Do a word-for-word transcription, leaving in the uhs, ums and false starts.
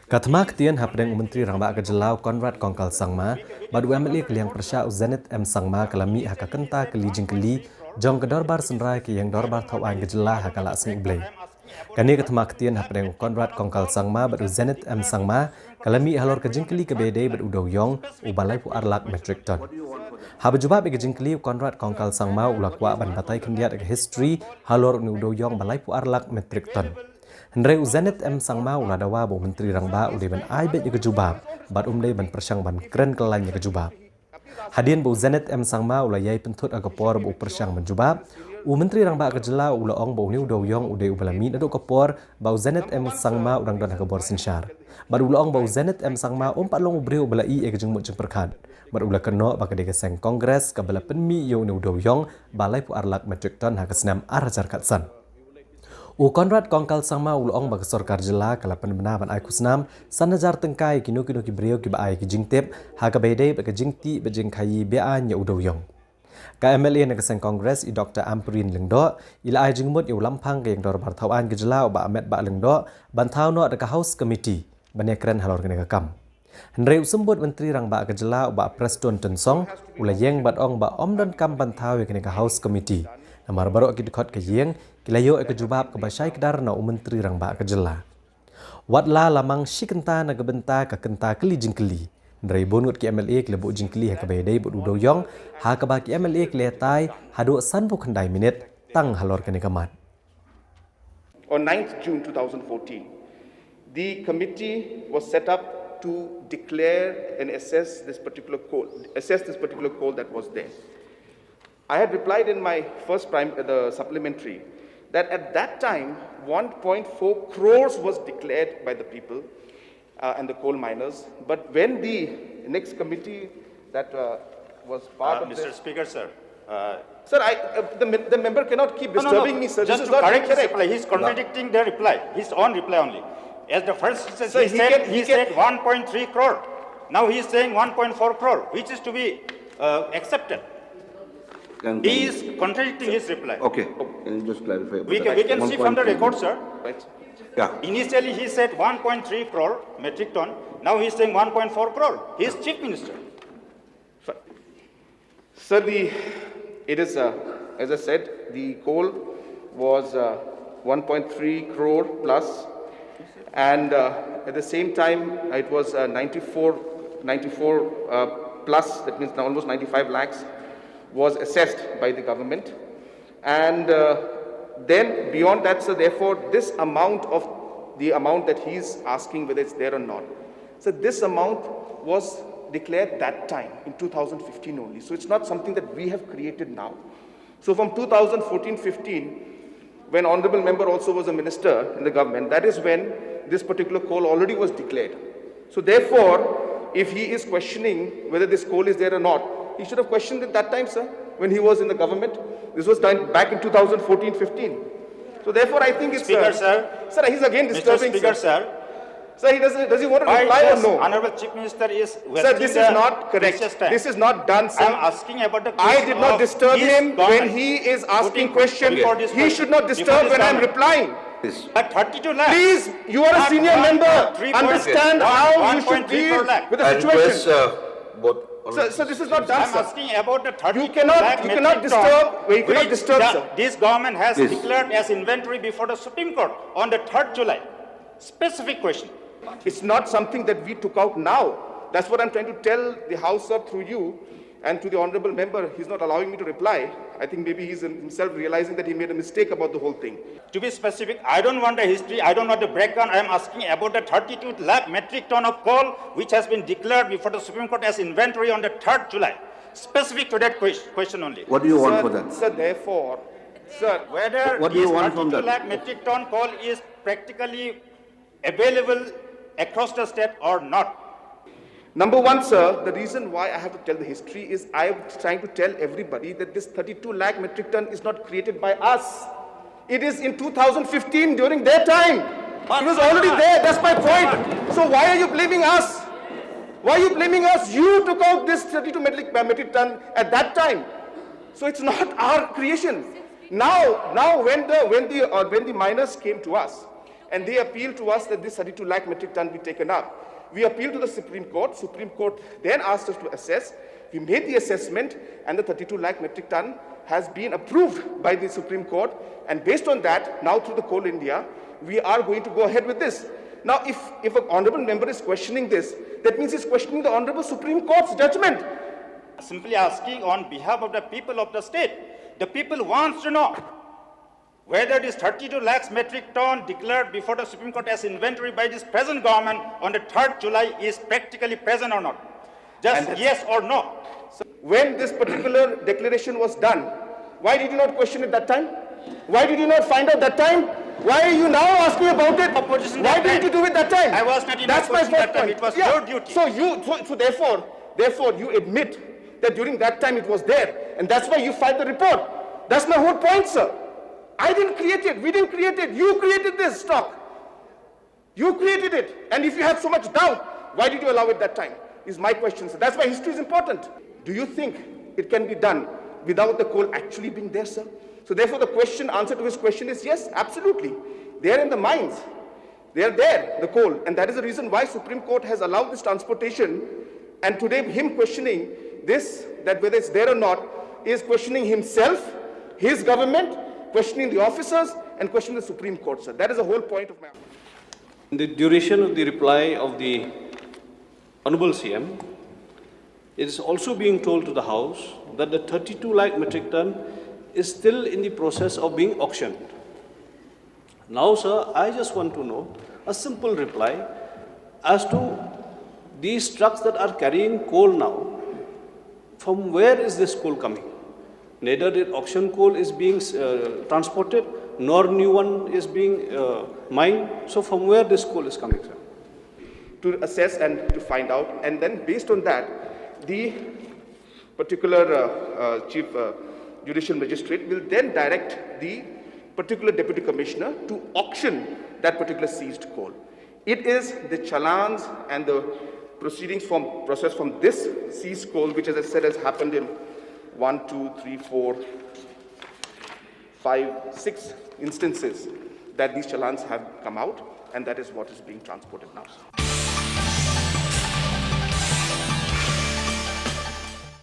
Ka thma ktien hapdeng u Myntri Rangbah ka Jylla u Conrad Kongkal Sangma bad u M L A ka liang pyrshah u Zenith M Sangma ka la mih ha ka kynta kylli jingkylli jong ka Dorbar Synrai ka Ïing Dorbar Thaw Aiñ ka Jylla ha ka Lahsngi u Blei. Kane ka thma ktien hapdeng u Conrad Kongkal Sangma bad u Zenith M Sangma ka la mih halor ka jingkylli kaba ïadei bad u dewiong uba laiphew ar lak metric ton. Haba jubab ïa ka jingkylli, u Conrad Kongkal Sangma u la kwah ban batai khyndiat ïa ka history halor une u dewiong ba laiphew ar lak metric ton. Hynrei u Zenith M Sangma u la dawa ba u Myntri Rangbah u dei ban ai beit ïa ka jubab bad um dei ban pyrshang ban kren kyllain ïa ka jubab. Hadien ba u Zenith M Sangma u la ïai pynthut ha ka por ba u pyrshang ban jubab, u Myntri Rangbah ka Jylla u la ong ba une u dewiong u dei uba la mih naduh ka por ba u Zenith M Sangma u dang don ha ka bor synshar. Bad u la ong ba u Zenith M Sangma um pat long u briew uba la ïeh ïa ka jingmut jingpyrkhat. Bad u la kynnoh ba ka dei ka seng Congress kaba la pynmih ïa une u dewiong ba laiphew ar lak metric ton ha ka snem ar hajar khatsan. U Conrad Kongkal Sangma u la ong ba ka sorkar jylla ka la pynbna ban ai khusnam san hajar tyngka ïa kino kino ki briew kiba ai ki jingtip ha kaba ïadei bad ka jingtih bad jingkhaïi be-aiñ ïa u dewiong. Ka M L A na ka seng Congress i Doctor Ampareen Lyngdoh i la ai jingmut ïa u Lamphang ka Ïing Dorbar Thaw Aiñ ka Jylla u Bah Metbah Lyngdoh ban thaw noh da ka House Committee ban ïakren halor kane ka kam. Hynrei u Symbud Myntri Rangbah ka Jylla u Bah Prestone Tynsong u la ïeng bad ong ba ym donkam ban thaw ïa kane ka House Committee, namar baroh ki dkhot ka ïing ki la ïoh ïa ka jubab kaba shai kdar na u Myntri Rangbah ka Jylla. Wat la la mang shi kynta na ka bynta ka kynta kylli jingkylli, hynrei bun ngut ki M L A ki la buh jingkylli ha kaba ïadei bad u dewiong, ha kaba ki M L A ki la ïatai haduh sanphew khyndai minit tang halor kane ka mat. On ninth June two thousand fourteen, the committee was set up to declare and assess this particular coal, assess this particular coal that was there. I had replied in my first prime, uh, the supplementary, that at that time, one point four crores was declared by the people, uh, and the coal miners. But when the next committee that, uh, was part Uh, of Mister this Speaker, sir. Uh, Sir, I, uh, the, mem- the member cannot keep no, no, disturbing no. me, sir. Just This is to not correct his correct. Reply, he's contradicting the reply, his own reply only. As the first, he said, Sir, he, he said, can- he, he can- said one point three crore. Now he is saying one point four crore, which is to be uh, accepted. Can- He is contradicting his reply. Okay, can you just clarify? about We that? can, we can see from the One point three. Record, sir. Right. Yeah, Initially, he said one point three crore metric ton. Now he is saying one point four crore. He is chief minister. Sir, the, it is, uh, as I said, the coal was, uh, one point three crore plus, and, uh, at the same time, it was, uh, ninety-four, ninety-four, uh, plus, that means almost ninety-five lakhs, was assessed by the government. And, uh, then beyond that, sir, therefore, this amount of the amount that he's asking, whether it's there or not, so this amount was declared that time in two thousand fifteen only. So it's not something that we have created now. So from two thousand fourteen fifteen, when honorable member also was a minister in the government, that is when this particular coal already was declared. So therefore, if he is questioning whether this coal is there or not, he should have questioned it that time, sir, when he was in the government. This was done back in two thousand fourteen fifteen. So therefore, I think it's Speaker, uh, sir. Sir, he's again Mister disturbing, Speaker, sir. Sir. Sir, he doesn't, does he want to Why reply or this no? Honorable Chief Minister is Sir, wasting this the is not correct. precious time? This is not done, sir. I am asking about the I case did not of disturb his him when government. He is asking Putting- question. putting for this He question. should not Before disturb this when I am government. Replying. please. But thirty-two lakhs. Please, you are a Not senior one member. point three point Understand one, how you should one point three deal four lakh. With the I request situation. uh, both. Sir, sir, this is not done, I'm sir. asking about the thirty-two cannot- lakh you cannot metric disturb ton where you cannot which disturb, the- sir. This government has Please. Declared as inventory before the Supreme Court on the third July. Specific question. It's not something that we took out now. That's what I'm trying to tell the House, sir, through you and to the honorable member. He's not allowing me to reply. I think maybe he's himself realizing that he made a mistake about the whole thing. To be specific, I don't want the history, I don't want the background. I am asking about the thirty-two lakh metric ton of coal which has been declared before the Supreme Court as inventory on the third July. Specific to that ques- question only. What do you want Sir, for that? Sir, therefore, sir, Whether What do you this want from thirty-two that? Lakh metric ton coal is practically available across the state or not. Number one, sir, the reason why I have to tell the history is I am trying to tell everybody that this thirty-two lakh metric ton is not created by us. It is in two thousand fifteen during their time. It was already there. That's my point. So why are you blaming us? Why are you blaming us? You took out this thirty-two metric, metric ton at that time. So it's not our creation. Now, now when the when the uh, when the miners came to us, And they appealed to us that this thirty-two lakh metric ton be taken up. We appealed to the Supreme Court. Supreme Court then asked us to assess. We made the assessment, and the thirty-two lakh metric ton has been approved by the Supreme Court. And based on that, now through the Coal India, we are going to go ahead with this. Now, if, if an honorable member is questioning this, that means he's questioning the Honorable Supreme Court's judgment. Simply asking on behalf of the people of the state. The people wants to know whether this thirty-two lakhs metric ton declared before the Supreme Court as inventory by this present government on the third July is practically present or not. Just yes or no. So when this particular declaration was done, why did you not question it that time? Why did you not find out that time? Why are you now asking about it? Opposition Why that didn't time. you do it that time? I was not in That's my opposition first that time. point. It was Yeah. your duty. So you, so, so therefore, therefore you admit that during that time it was there, and that's why you filed the report. That's my whole point, sir. I didn't create it. We didn't create it. You created this stock. You created it. And if you had so much doubt, why did you allow it that time? Is my question. So that's why history is important. Do you think it can be done without the coal actually being there, sir? So therefore, the question, answer to his question is yes, absolutely. They are in the mines. They are there, the coal. And that is the reason why Supreme Court has allowed this transportation. And today, him questioning this, that whether it's there or not, is questioning himself, his government, questioning the officers, and questioning the Supreme Court, sir. That is the whole point of my In the duration of the reply of the Honorable C M, it is also being told to the House that the thirty-two lakh metric ton is still in the process of being auctioned. Now, sir, I just want to know a simple reply as to these trucks that are carrying coal now. From where is this coal coming? Neither the auction coal is being uh, transported, nor new one is being uh, mined. So, from where this coal is coming, sir? To assess and to find out, and then based on that, the particular uh, uh, chief uh, judicial magistrate will then direct the particular deputy commissioner to auction that particular seized coal. It is the challans and the proceedings from process from this seized coal, which, as I said, has happened in one, two, three, four, five, six instances that these challans have come out, and that is what is being transported now.